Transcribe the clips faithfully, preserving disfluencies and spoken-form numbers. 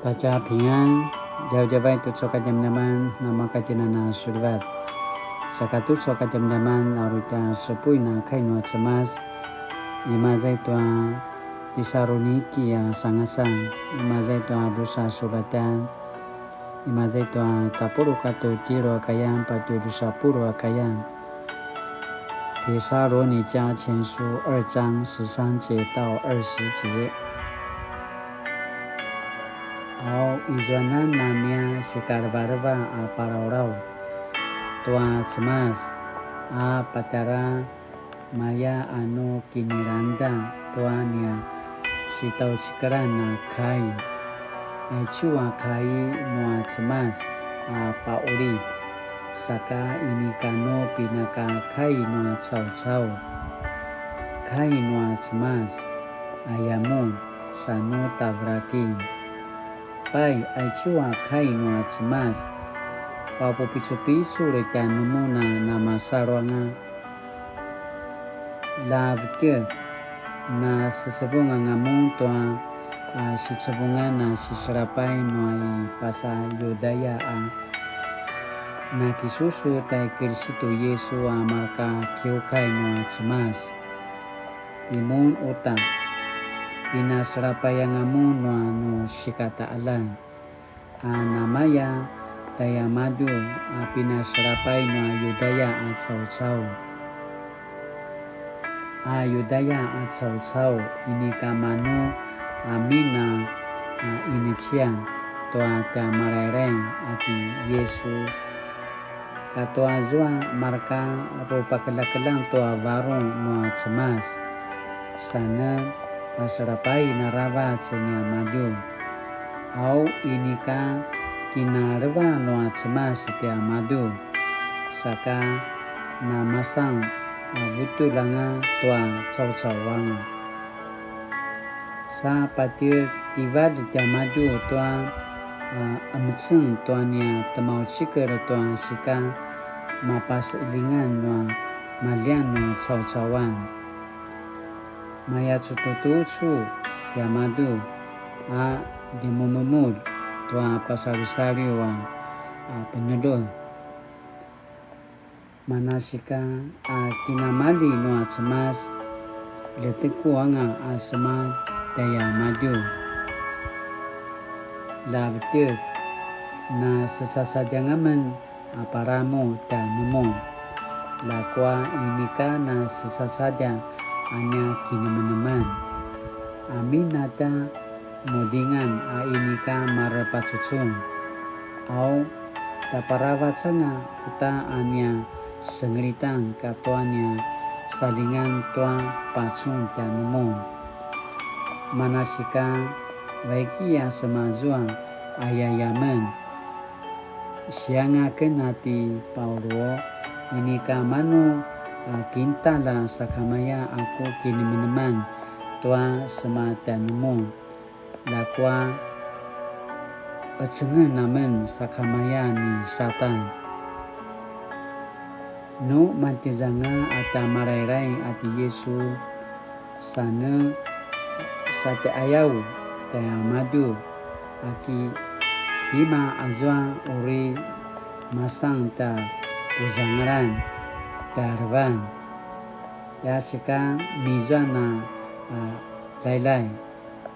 大家平安, djavadjavay tucu a kadjamadjaman, namakatjinana sulivat. Saka tucu a kadjamadjaman, a uri tja supuin a kai nua Cemas, imaza i tua Tisaluniki a sangasan, imaza i tua drusa sulatjan, imaza i tua tapuluq katua tjelu a kayan, patje drusa puluq a kayan. 帖撒罗尼迦前书二章十三节到二十节。Au, izuanan a nia sikalevaleva a palaulaw tua Cemas a patjara maya a nu kinilangda tua nia sitjaucikelan a kai. Aicu a kai nua Cemas a paqulid, saka inika nu pinaka kai nua caucau. Kai nua Cemas, aya mun, sa nu tavelakin. Pai, aicu a kai nua Cemas, papupicupicul tjanumun a namasalu anga. La vetjek, na secevung anga mun tua, a, sicevungan a siselapay nua i pasa Yudaya a nakisusu tai Kilisitu Yisu a marka kiukai nua Cemas. Timun uta, pinaselapay anga mun nua nu sikataqaljan. A namaya tjaiamadju a pinaselapay nua Yudaya a caucau. A Yudaya a caucau inika manu amin a, a inecian tua tja Malailai a ti Yisu. Katua zua marka rupakeljakeljang tua varung nua Cemas, sa ne paselapain aravac niamadju. Au inika kinaleva nua Cemas tiamadju, saka namasan a vutjulj anga tua caucau anga. Sa patje kivalj tiamadju tua, a, emeceng tua nia temaucikel tua sika mapaseqeljingan nua maljian nu caucauan. Maya cututucu tiamadju a djemumemulj tua pasalisaliw a, a, peneljuq. Manasika a kinamali nua Cemas, ljeteku anga a sema tjaiamadju. La vetjek, na sesasadjang amen a palamu tjanumun. Ljakua inika na sesasadja a nia kinemeneman. Amin a tja mudingan a inika marepacucun. Au, tjaparavac anga uta a nia sengelitan katua nia salingan tua pacun tjanumun. Manasika vaiki a semazua a yayamen. Sianga ken a ti Paulu, inika manu a kintalj a sakamaya a ku kinemeneman tua sema tjanumun. Ljakua ecengen amen sakamaya ni Satan. Nu mantjez anga a tja Malailai a ti Yisu, sa ne satjaqayaw tjaiamadju, a ki tima azua uri masan tja puzangalan tjailevan. Tja sika mizua na, a, lailai.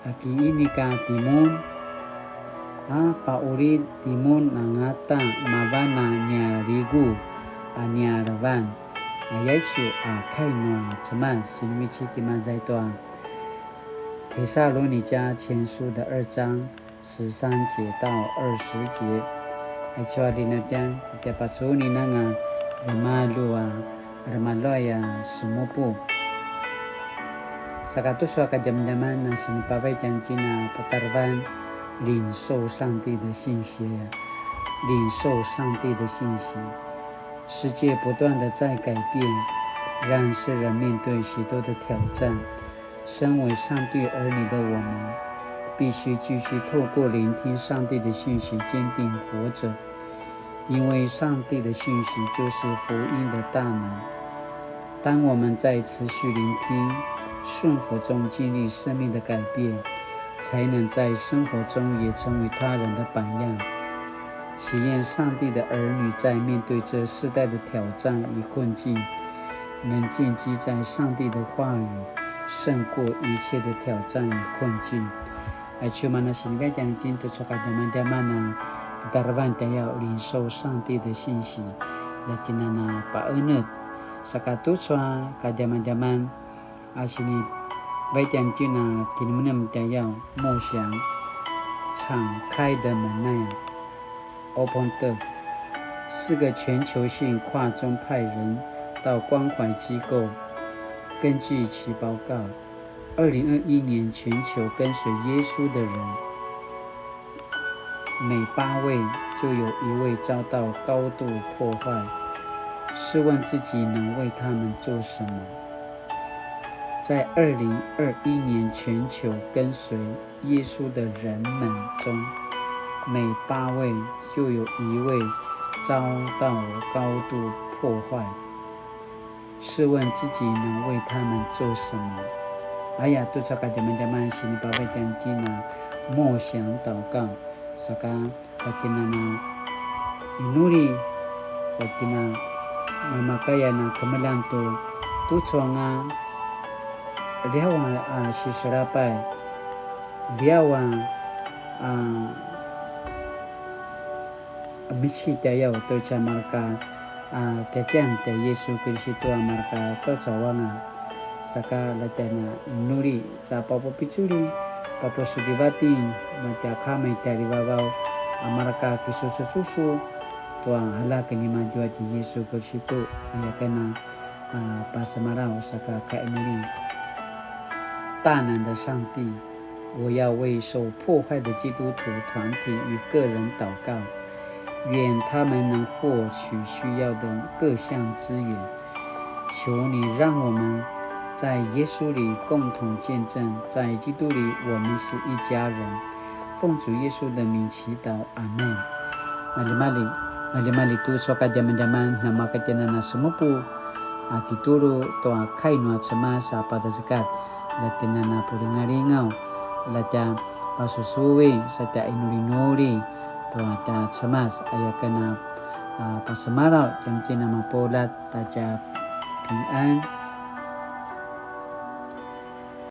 A ki inika timun, a paqulid timun angata mavan a nia ligu a nia levan, a yaicu a kai nua Cemas. Sinivecik imaza i tua Tesaluniki 前書的二章十三節到二十節. Aicu a linetjan, tja pacunin anga remalu a remalua a semupu. Saka tucu a kadjamadjaman a sinipavay tjanuitjen a patarevan, 領受上帝的信息，領受上帝的信息。世界不斷地在改變，讓世人面對許多的挑戰。身為上帝兒女的我們，必須繼續透過聆聽上帝的信息，堅定活著。 因為上帝的信息就是福音的大能。當我們在持續聆聽、順服中經歷生命的改變，才能在生活中也成为他人的榜样。祈愿上帝的儿女在面对这世代的挑战与困境，能建基在上帝的话语，胜过一切的挑战与困境。Aicu mana sinivai tjanuitjen tucu a kadjamadjaman a kitarevan tjayaw, 领受上帝的信息, la tjinana paened. Saka tucu a kadjamadjaman a sinivai tjanuitjen a kinemenem tjayaw, 默想，敞开的门 aya. Open the, 四个全球性跨宗派人道关怀机构根据其报告，二零二一年全球跟随耶稣的人，每八位就有一位遭到高度迫害。试问自己能为他们做什么？在二零二一年全球跟随耶稣的人们中，每八位就有一位遭到高度迫害。试问自己能为他们做什么？Aya tucu a kadjamadjaman sinipavai tjanuitjen a 默想祷告, saka la tjinana inuli, la tjinana namakaya na kemeljang tu tucu anga liaw a siselapay, liaw a misi tjayaw tu tja marka a tjatjan tjai Yisu Kiristu a marka caucau anga. Saka la tjinana inuli sa papupiculi, papusulivating, matja kama i tjarivavaw a marka kisusususu tua aljak nimadju a ti Yisu Kiristu, aya ken a pasemalaw saka kainuli. 大能的上帝，我要为受迫害的基督徒团体与个人祷告，愿他们能获取需要的各项资源。求你让我们在耶稣里共同见证，在基督里我们是一家人。奉主耶稣的名祈祷，阿们。Maljimalji, maljimalji tucu a kadjamadjaman, namakatjinana semupu a kitulu tua kai nua Cemas a padazekat, la tjinana pulingalingaw, la tja pasusuvi, sa tja inulinuli tua tja Cemas, aya ken a pasemalaw tjanuitjen a mapuljat, ta tja 平安.